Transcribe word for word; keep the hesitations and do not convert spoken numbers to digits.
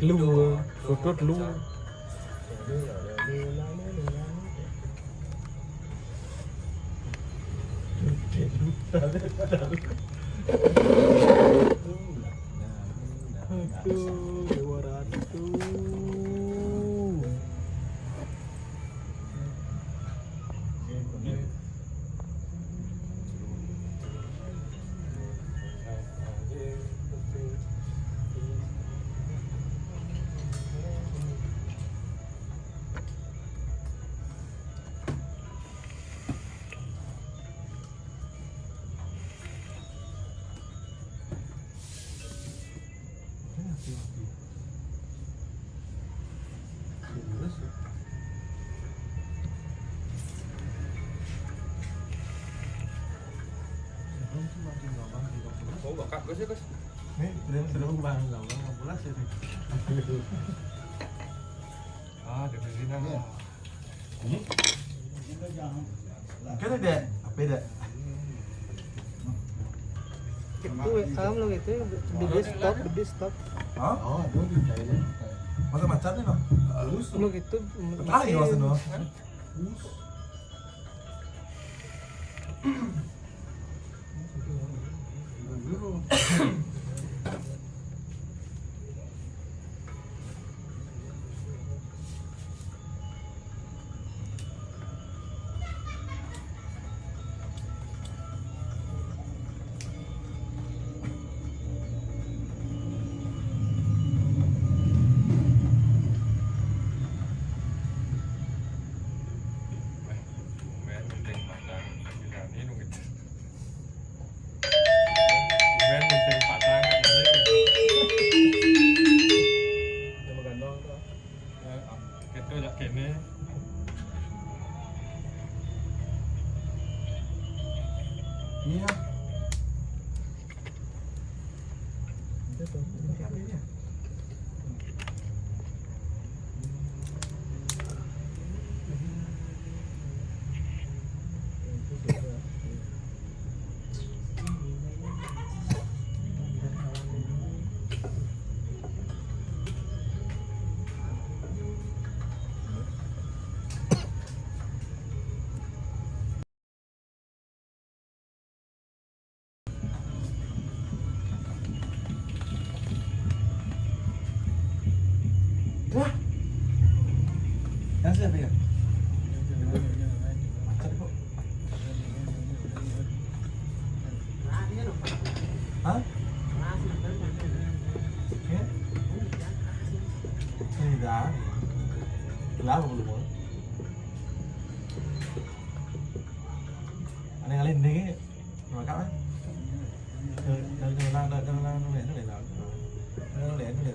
Lu, sudut lu. Aduh, Dewa Ratu. Gus, ya, Gus. Ini belum, belum bang, belum pulas ini. Ah, dari sini. Iya. Ini? Oke deh, dek. Apa dek? Itu W A lo gitu, beli stop, beli stop. Hah? Oh, aduh, di Thailand. Masa macam ni, no? Lo gitu, ah, iya, masih no. Kita jak kene. Iya. Itu tuh. Siapa ini? Wah. Yang siapa ya? Macet kok. Hah? Ya? Tidak. Kenapa belum mau? Aneh kali ini. Maka kan? Kalau kalau kalau kalau kalau kalau kalau kalau kalau kalau